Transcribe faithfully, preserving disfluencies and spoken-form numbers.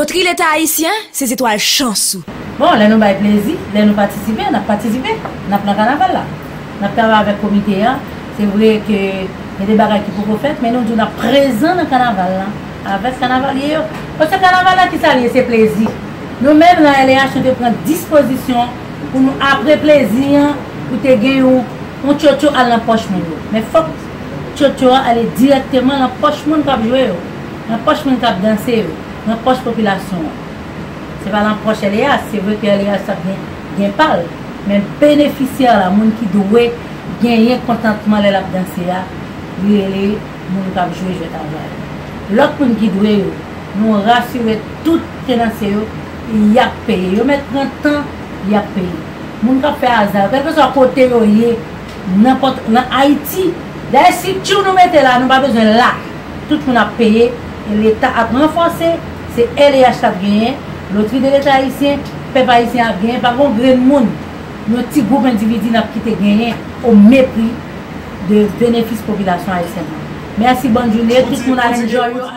Lotri Leta Ayisyen, se zetwal chans ou. Bon, lè nou bay plezi, lè nou patisipe, n ap patisipe, n ap nan kanaval la. N ap travay avèk komite an. Se vre ke gen de bagay ki poko fèt, men nou di w n ap prezan nan kanaval la avèk kanavalye yo. Paske kanaval la, ki sa l ye? Se plezi. Nou menm nan L E H, nou te pran dispozisyon pou nou, apre plezi an, pou te gen yon, yon tchotcho al nan pòch moun yo. Men fòk tchotcho a ale dirèkteman nan pòch moun k ap jwe yo, nan pòch moun k ap danse yo, nan pòch popilasyon an. Se pa nan pòch L E H, se vre ke L E H ap gen, gen pa l, men benefisyè la, moun ki dwe genyen kontantman lè l ap danse a, li rele moun k ap jwe jwèt aza yo. Lòt moun ki dwe yo, nou rasire tout tenansye yo, y ap peye. Yo mèt pran tan, y ap peye. Moun k ap fè aza yo, kèlkeswa kote yo ye, nanpòt, nan Ayiti. Dayè, si tchou nou mete la, nou pa bezwen la. Tout moun ap peye, e Leta ap ranfòse, se L E H k ap genyen, Lotri de Leta Ayisyen, pèp ayisyen ap genyen, pa gon grenn moun, yon ti gwoup endividi n ap kite genyen o mepri de benefis popilasyon ayisyèn nan. Mèsi, bòn jounen, tout moun al enjoy yo.